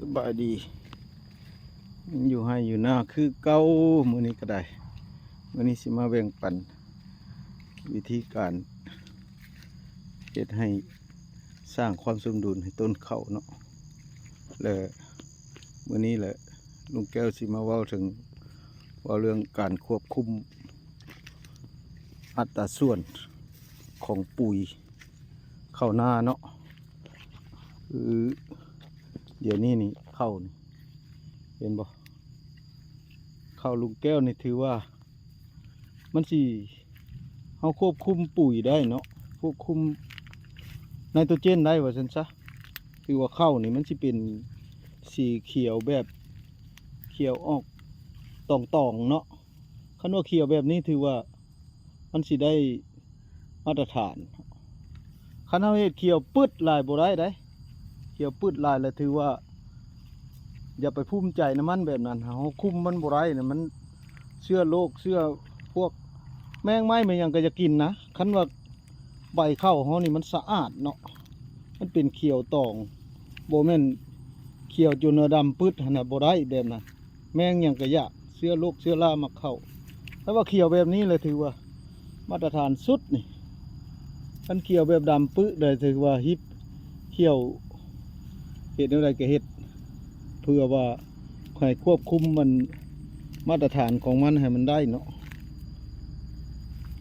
ສະບາຍດີ ຍັງຢູ່ໄຮ່ຢູ່ນາຄືເກົ່າ ມື້ນີ້ກໍໄດ້ ມື້ນີ້ຊິມາແບ່ງປັນວິທີການເຮັດໃຫ້ສ້າງຄວາມສົມດຸນໃຫ້ຕົ້ນເຂົ້າເນາະ ແລະ ມື້ນີ້ແຫຼະ ລຸງແກ້ວຊິມາເວົ້າເຖິງ ເວົ້າເລື່ອງການຄວບຄຸມອັດຕາສ່ວນຂອງປຸຍເຂົ້ານາເນາະ ຄື ດຽວນີ້ນີ້ເຂົ້ານີ້ ເຫັນບໍ່ ເຂົ້າລຸງແກ້ວນີ້ຖືວ່າ ມັນຊິ ເຮົາຄວບຄຸມປຸຍໄດ້ເນາະ ຄວບຄຸມໄນໂຕເຈນໄດ້ວ່າຊັ້ນຊະ ຖືວ່າເຂົ້ານີ້ມັນຊິເປັນສີຂຽວແບບ ຂຽວອອກຕອງໆເນາະ ຄັນວ່າຂຽວແບບນີ້ຖືວ່າ ມັນຊິໄດ້ມາດຕະຖານ ຄັນເຮົາເຮັດຂຽວປຶດຫຼາຍບໍ່ໄດ້ໃດ ຂຽວປຶດຫຼາຍລະຖືວ່າ ຢ່າໄປພູມໃຈນຳມັນແບບນັ້ນ ເຮົາຄຸມມັນບໍ່ໄດ້ນະ ມັນເຊື້ອໂລກ ເຊື້ອພວກແມງໄມ້ແມ່ນຫຍັງກໍຢາກກິນນະ ຄັນວ່າໃບເຂົ້າເຮົານີ້ມັນສະອາດເນາະ ມັນເປັນຂຽວຕອງ ບໍ່ແມ່ນຂຽວຈົນວ່າດຳປຶດຫັ້ນນະ ບໍ່ໄດ້ແບບນັ້ນ ແມງຫຍັງກະຢາກ ເຊື້ອໂລກເຊື້ອລາມັກເຂົ້າ ແຕ່ວ່າຂຽວແບບນີ້ແຫຼະຖືວ່າມາດຕະຖານສຸດນີ້ ຄັນຂຽວແບບດຳປຶດໄດ້ຖືວ່າຮິບ ຂຽວ ເຮັດແນວໃດກະເຮັດ ເພື່ອວ່າໃຫ້ຄວບຄຸມມັນ ມາດຕະຖານຂອງມັນໃຫ້ມັນໄດ້ເນາະ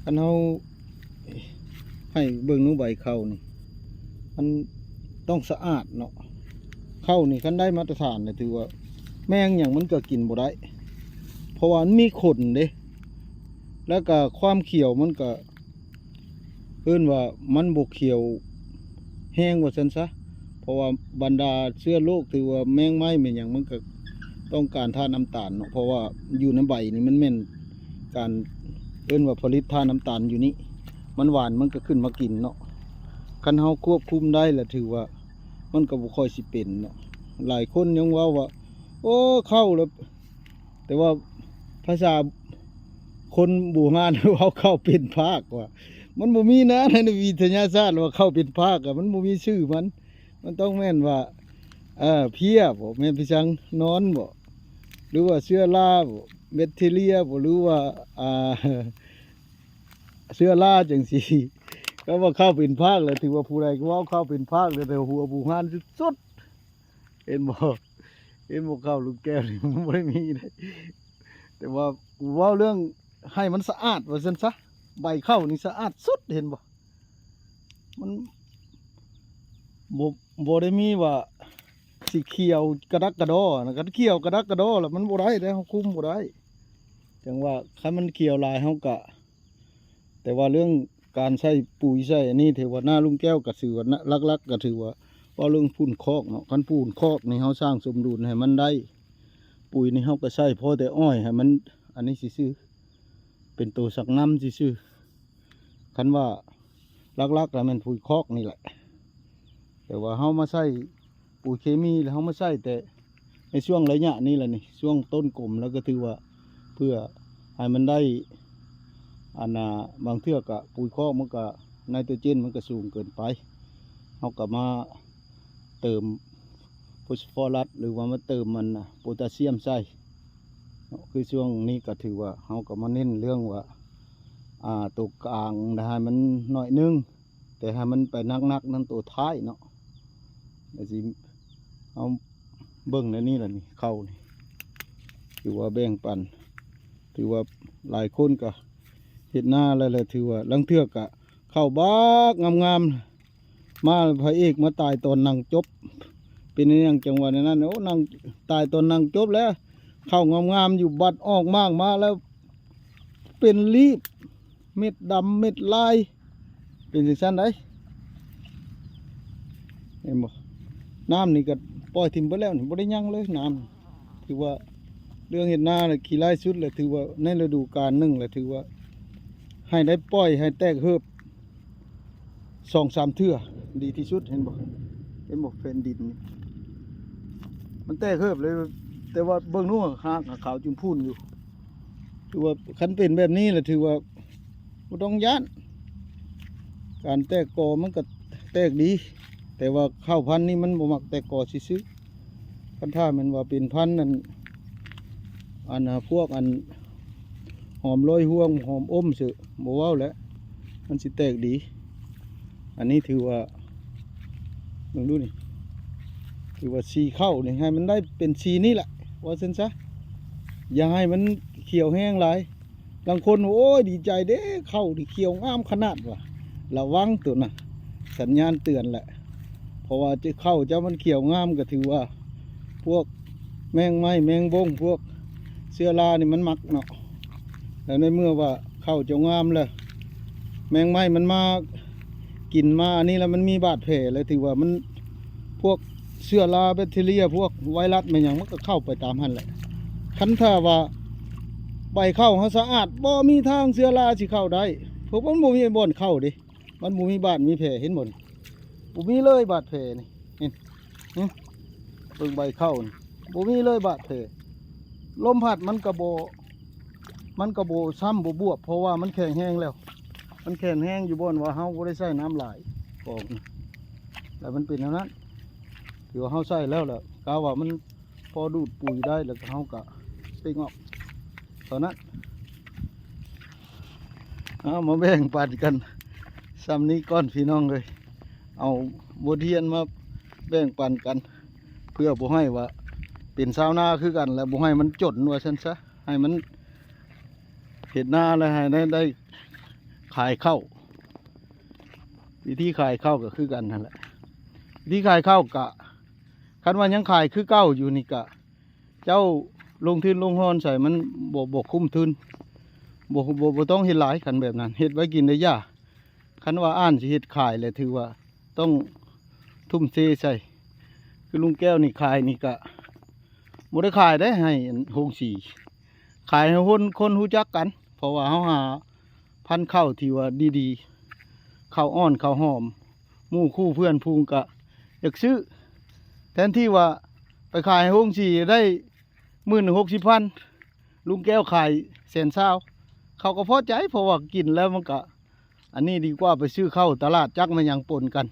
ຄັນເຮົາ ໃຫ້ເບິ່ງດູໃບເຂົ້ານີ້ ມັນຕ້ອງສະອາດເນາະ ເຂົ້ານີ້ຄັນໄດ້ມາດຕະຖານລະຖືວ່າ ແມງຫຍັງມັນກໍກິນບໍ່ໄດ້ ເພາະວ່າມັນມີຂົນເດ້ ແລ້ວກໍຄວາມຂຽວມັນກໍ ເອີ້ນວ່າມັນບໍ່ຂຽວແຮງວ່າຊັ້ນຊະ ເພາະວ່າບັນດາເຊື້ອໂລກ ຖືວ່າແມງໄມ້ແມ່ນຫຍັງ ມັນກໍຕ້ອງການທາດນ້ຳຕານເນາະ ເພາະວ່າຢູ່ໃນໃບນີ້ມັນແມ່ນການ ເອີ້ນວ່າຜະລິດທາດນ້ຳຕານຢູ່ນີ້ ມັນຫວານມັນກໍຂຶ້ນມາກິນເນາະ ຄັນເຮົາຄວບຄຸມໄດ້ລະຖືວ່າ ມັນກໍບໍ່ຄ່ອຍຊິເປັນເນາະ ຫຼາຍຄົນຍັງເວົ້າວ່າ ໂອ້ ເຂົ້າລະ ແຕ່ວ່າພາສາຄົນບູຮານເວົ້າເຂົ້າເປັນພາກວ່າ ມັນບໍ່ມີນະ ໃນວິທະຍາສາດວ່າເຂົ້າເປັນພາກອະ ມັນບໍ່ມີຊື່ມັນ ມັນຕ້ອງແມ່ນວ່າ ເອີ ເພຍບໍ ແມ່ນພິສັງນອນບໍ ຫຼືວ່າເຊື້ອລາບໍ ແບັກເທເຣຍບໍ ຫຼືວ່າ ອ່າ ເຊື້ອລາຈັ່ງຊີ້ ຄຳວ່າເຂົ້າເປັນພາກລະ ຖືວ່າຜູ້ໃດກໍເວົ້າເຂົ້າເປັນພາກລະ ແຕ່ຫົວບູຮານສຸດໆ ເຫັນບໍ່ ເຫັນບໍ່ ເຂົ້າລຸງແກ້ວນີ້ມັນບໍ່ໄດ້ມີເດ້ ແຕ່ວ່າເວົ້າເລື່ອງໃຫ້ມັນສະອາດວ່າຊັ້ນຊະ ໃບເຂົ້ານີ້ສະອາດສຸດ ເຫັນບໍ່ ມັນບໍ່ ບໍ່ໄດ້ມີວ່າສີຂຽວກະດັກກະດໍນະ ຄັນຂຽວກະດັກກະດໍລະມັນບໍ່ໄດ້ເດ້ ເຮົາຄຸມບໍ່ໄດ້ ຈັ່ງວ່າຄັນມັນຂຽວຫຼາຍເຮົາກະ ແຕ່ວ່າເລື່ອງການໃສ່ປຸຍໃສ່ອັນນີ້ ຖືວ່ານາລຸງແກ້ວກໍຖືວ່າ ນ- ຫຼັກໆກໍຖືວ່າ ເວົ້າເລື່ອງຝຸ່ນຄອກເນາະ ຄັນຝຸ່ນຄອກນີ້ເຮົາສ້າງສົມດຸນໃຫ້ມັນໄດ້ ປຸຍນີ້ເຮົາກໍໃສ່ພໍແຕ່ອ້ອຍໃຫ້ມັນອັນນີ້ຊື່ໆ ເປັນໂຕສັກນ້ຳຊື່ໆ ຄັນວ່າຫຼັກໆລະແມ່ນປຸຍຄອກນີ້ແຫຼະ ແຕ່ວ່າເຮົາມາໃສ່ ປຸຍເຄມີ ແລ້ວເຮົາມາໃສ່ແຕ່ໃນຊ່ວງໄລຍະນີ້ລະນີ້ ຊ່ວງຕົ້ນກົມ ແລ້ວກໍຖືວ່າເພື່ອໃຫ້ມັນໄດ້ ອັນນ່າ ບາງເທື່ອກະປຸຍຄອກມັນກະໄນໂຕເຈນມັນກະສູງເກີນໄປ ເຮົາກະມາເຕີມໂຟສຟໍຣັສ ຫຼືວ່າມາເຕີມອັນໂປຕາຊຽມໃສ່ເນາະ ຄືຊ່ວງນີ້ກະຖືວ່າເຮົາກະມາເນັ້ນເລື່ອງວ່າ ອ່າ ໂຕກາງໃຫ້ມັນໜ້ອຍໜຶ່ງ ແຕ່ໃຫ້ມັນໄປໜັກໆນັ້ນໂຕທ້າຍເນາະ ແລ້ວຊິເອົາເບິ່ງໃນນີ້ລະນີ້ ເຂົ້ານີ້ ຖືວ່າແບ່ງປັນ ຖືວ່າຫຼາຍຄົນກະເຮັດນາແລ້ວແຫຼະ ຖືວ່າລາງເທື່ອກະເຂົ້າບັກງາມໆ ມາພະເອກມາຕາຍຕອນນັ່ງຈົບ ເປັນຫຍັງຈັ່ງວ່າແນວນັ້ນ ໂອ້ ນັ່ງ ຕາຍຕອນນັ່ງຈົບແລ້ວ ເຂົ້າງາມໆຢູ່ ບັດອອກໝາກມາແລ້ວ ເປັນລີບ ເມັດດຳເມັດລາຍ ເປັນຈັ່ງຊັ້ນໃດ ເຫັນບໍ່ ນ້ຳນີ້ກໍປ່ອຍຖິ້ມເບິດແລ້ວນີ້ ບໍ່ໄດ້ຫຍັງເລີຍນ້ຳ ຖືວ່າເລື່ອງເຮັດນານະ ຂີ້ຮ້າຍສຸດແຫຼະ ຖືວ່າໃນລະດູການໜຶ່ງແຫຼະ ຖືວ່າໃຫ້ໄດ້ປ່ອຍໃຫ້ແຕກເຮີບ ສອງສາມເທື່ອດີທີ່ສຸດ ເຫັນບໍ່ ເຫັນບໍ່ ແຜ່ນດິນນີ້ ມັນແຕກເຮີບເລີຍ ແຕ່ວ່າເບິ່ງໜູຮາກຂາວຈຸນພຸ້ນຢູ່ ຄືວ່າຄັນເປັນແບບນີ້ລະຖືວ່າບໍ່ຕ້ອງຢ້ານ ການແຕກກໍມັນກໍແຕກດີ ແຕ່ວ່າເຂົ້າພັນນີ້ມັນບໍ່ມັກແຕກກໍຊື່ໆ ຄັນຖ້າແມ່ນວ່າເປັນພັນນັ້ນ ອັນ ພວກອັນ ຫອມລອຍຫ່ວງ ຫອມອົມເສີ ບໍ່ເວົ້າແຫຼະ ມັນຊິແຕກດີ. ອັນນີ້ຖືວ່າ ເບິ່ງດູນີ້ ຖືວ່າສີເຂົ້ານີ້ ໃຫ້ມັນໄດ້ເປັນສີນີ້ແຫຼະ ວ່າຊັ້ນຊະ ຢ່າໃຫ້ມັນຂຽວແຮງຫຼາຍ. ລາງຄົນ ໂອ້ຍ ດີໃຈເດ້ ເຂົ້ານີ້ຂຽວງາມຂະໜາດວ່າ ລະວັງໂຕນັ້ນ ສັນຍານເຕືອນແຫຼະ. ເພາະວ່າເຂົ້າເຈົ້າມັນຂຽວງາມ ກໍຖືວ່າພວກແມງໄມ້ແມງບົງ ພວກເຊື້ອລານີ້ມັນມັກເນາະ. ແລ້ວໃນເມື່ອວ່າເຂົ້າເຈົ້າງາມແລ້ວ ແມງໄມ້ມັນມາກິນມາອັນນີ້ ແລ້ວມັນມີບາດແຜ ແລ້ວຖືວ່າມັນ ພວກເຊື້ອລາແບັກທີເຣຍ ພວກໄວຣັສແມ່ນຫຍັງ ມັນກໍເຂົ້າໄປຕາມຫັ້ນແຫຼະ. ຄັນຖ້າວ່າໃບເຂົ້າເຮົາສະອາດ ບໍ່ມີທາງເຊື້ອລາຊິເຂົ້າໄດ້ ເພາະມັນບໍ່ມີບ່ອນເຂົ້າເດ້ ມັນບໍ່ມີບາດມີແຜ ເຫັນບໍ່ນີ້? ບໍ່ມີເລີຍບາດແຜນີ້ ເຫັນ ເຫັນ ເບິ່ງໃບເຂົ້ານີ້ ບໍ່ມີເລີຍບາດແຜ. ລົມພັດມັນກໍບໍ່ ມັນກໍບໍ່ຊ້ຳບໍ່ບວບ ເພາະວ່າມັນແຂງແຮງແລ້ວ ມັນແຂງແຮງຢູ່ບ່ອນວ່າເຮົາບໍ່ໄດ້ໃສ່ນ້ຳຫຼາຍ ກອງ ແລ້ວມັນເປັນແນວນັ້ນ. ຖືວ່າເຮົາໃສ່ແລ້ວແຫຼະ ກະວ່າມັນພໍດູດປຸຍໄດ້ ແລ້ວເຮົາກະເປັກອອກເທົ່ານັ້ນ. ເອົາ ມາແບ່ງປັນກັນຊ່ຳນີ້ກ່ອນພີ່ນ້ອງເອີຍ ເອົາບົດຮຽນມາແບ່ງປັນກັນ ເພື່ອບໍ່ໃຫ້ວ່າເປັນຊາວນາຄືກັນ ແລະ ບໍ່ໃຫ້ມັນຈົນວ່າຊັ້ນຊະ ໃຫ້ມັນເຮັດນາ ແລະ ໃຫ້ໄດ້ ໄດ້ຂາຍເຂົ້າ. ວິທີຂາຍເຂົ້າກໍຄືກັນຫັ້ນແຫຼະ ວິທີຂາຍເຂົ້າກະ ຄັນວ່າຍັງຂາຍຄືເກົ່າຢູ່ນີ້ກະ ເຈົ້າລົງທຶນລົງຮອນໃສ່ມັນບໍ່ ບໍ່ຄຸ້ມທຶນ ບໍ່ ບໍ່ ບໍ່ຕ້ອງເຮັດຫຼາຍ. ຄັນແບບນັ້ນເຮັດໄວ້ກິນໄດ້ຢ່າ ຄັນວ່າອ່ານຊິເຮັດຂາຍແຫຼະ ຖືວ່າຕ້ອງທຸ່ມເທໃສ່. ຄືລຸງແກ້ວນີ້ຂາຍນີ້ກະບໍ່ໄດ້ຂາຍໄດ້ໃຫ້ໂຮງສີ ຂາຍໃຫ້ຄົນ ຄົນຮູ້ຈັກກັນ ເພາະວ່າເຮົາຫາພັນເຂົ້າທີ່ວ່າດີໆ ເຂົ້າອ່ອນເຂົ້າຫອມ ໝູ່ຄູ່ເພື່ອນຝູງກະຢາກຊື້. ແທນທີ່ວ່າໄປຂາຍໃຫ້ໂຮງສີໄດ້ໝື່ນໜຶ່ງຫົກສິບພັນ ລຸງແກ້ວຂາຍແສນຊາວ ເຂົາກໍພໍໃຈ ເພາະວ່າກິນແລ້ວມັນກະ ອັນນີ້ດີກວ່າໄປຊື້ເຂົ້າຕະຫຼາດ ຈັກແມ່ນຫຍັງປົນກັນ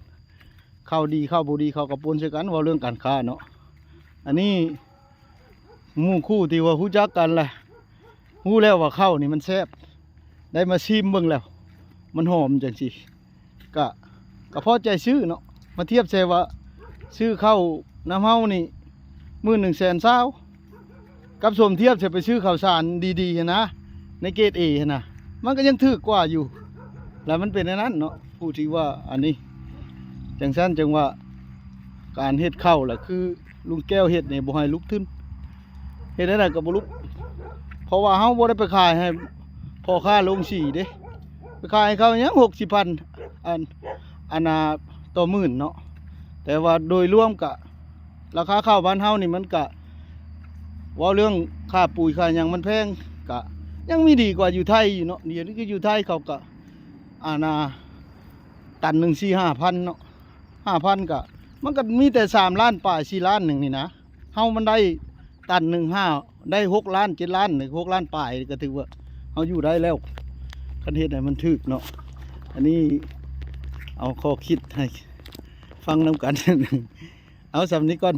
ເຂົ້າດີເຂົ້າບໍ່ດີເຂົາກໍປົນໃສ່ກັນ ເວົ້າເລື່ອງການຄ້າເນາະ. ອັນນີ້ໝູ່ຄູ່ທີ່ວ່າຮູ້ຈັກກັນແຫຼະ ຮູ້ແລ້ວວ່າເຂົ້ານີ້ມັນແຊບ ໄດ້ມາຊີມເບິ່ງແລ້ວ ມັນຫອມຈັ່ງຊີ້ ກະ ກະພໍໃຈຊື້ເນາະ. ມາທຽບໃສ່ວ່າຊື້ເຂົ້ານຳເຮົານີ້ໝື່ນໜຶ່ງແສນຊາວ ກັບສົມທຽບໃສ່ໄປຊື້ເຂົ້າສານດີໆຫັ້ນນະ ໃນເກຣດເອຫັ້ນນະ ມັນກໍຍັງຖືກກວ່າຢູ່. ແລ້ວມັນເປັນແນວນັ້ນເນາະ ຜູ້ທີ່ວ່າອັນນີ້ ຈັ່ງຊັ້ນຈຶ່ງວ່າການເຮັດເຂົ້າລະ ຄືລຸງແກ້ວເຮັດນີ້ບໍ່ໃຫ້ລຸກທຶນ ເຮັດແນວໃດກໍບໍ່ລຸກ ເພາະວ່າເຮົາບໍ່ໄດ້ໄປຂາຍໃຫ້ພໍ່ຄ້າໂຮງສີເດ້ ໄປຂາຍໃຫ້ເຂົາຫຍັງຫົກສິບພັນ ອັນ ອັນນ່າ ຕໍ່ໝື່ນເນາະ. ແຕ່ວ່າໂດຍລວມກະ ລາຄາເຂົ້າບ້ານເຮົານີ້ມັນກະ ເວົ້າເລື່ອງຄ່າປຸຍຄ່າຫຍັງມັນແພງ ກະຍັງມີດີກວ່າຢູ່ໄທຢູ່ເນາະ. ດຽວນີ້ຄືຢູ່ໄທເຂົາກະ ອັນນ່າ ຕັນໜຶ່ງສີ່ຫ້າພັນເນາະ ຫ້າພັນກະ ມັນກະມີແຕ່ສາມລ້ານປາຍ ສີ່ລ້ານໜຶ່ງນີ້ນະ. ເຮົາມັນໄດ້ຕັນໜຶ່ງຫ້າ ໄດ້ຫົກລ້ານ ເຈັດລ້ານ ຫົກລ້ານປາຍ ກະຖືວ່າເຮົາຢູ່ໄດ້ແລ້ວ ຄັນເຮັດໃຫ້ມັນຖືກເນາະ. ອັນນີ້ເອົາຂໍ້ຄິດໃຫ້ຟັງນຳກັນ ເອົາສ່ຳນີ້ກ່ອນ.